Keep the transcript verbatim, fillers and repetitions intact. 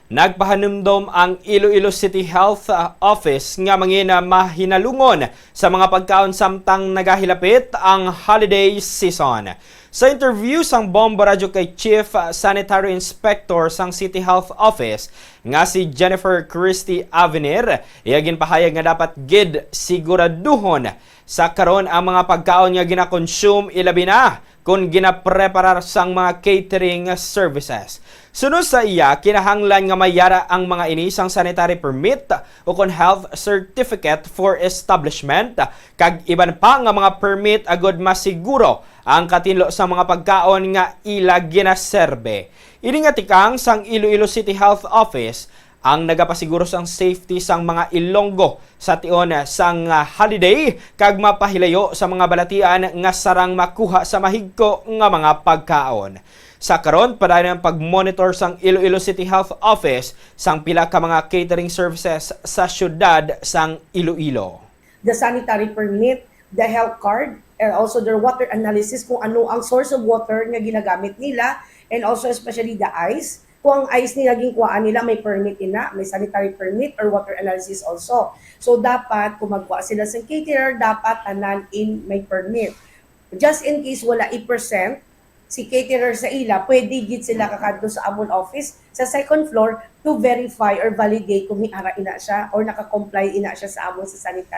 Nagpahanumdom ang Iloilo City Health, uh, Office nga mangin, uh, mahinalungon sa mga pagkaon samtang nagahilapit ang holiday season. Sa interview sang Bombo Radyo kay Chief, uh, Sanitary Inspector sang City Health Office nga si Jennifer Christie Avenir, iya ginpahayag nga dapat gid siguraduhon sa karon ang mga pagkaon nga ginakonsume, ilabi na kon ginapreparar sang mga catering services. Sunod sa iya, kinahanglan nga may yara ang mga ini sang sanitary permit o kon health certificate for establishment, kag iban pa nga mga permit agud masiguro ang katinlo sang mga pagkaon nga ila ginaserbe. Ini nga tikang sang Iloilo City Health Office ang nagapasiguro sang safety sang mga Ilonggo sa tion sang, ah, holiday kag mapahilayo sa mga balatian nga sarang makuha sa mahigko nga mga pagkaon. Sa karon, padayon ang pag-monitor sang Iloilo City Health Office sang pila ka mga catering services sa siyudad sang Iloilo. The sanitary permit, the health card, and also their water analysis, kung ano ang source of water nga ginagamit nila, and also especially the ice. Kung ang ice nila ginkuhaan nila, may permit ina, may sanitary permit or water analysis also. So, dapat kung magkuha sila sa caterer, dapat tanan in may permit. Just in case wala i-present si caterer sa ila, pwede gid sila kakadto sa amon office sa second floor to verify or validate kung may ara ina siya or naka-comply ina siya sa amon sa sanitary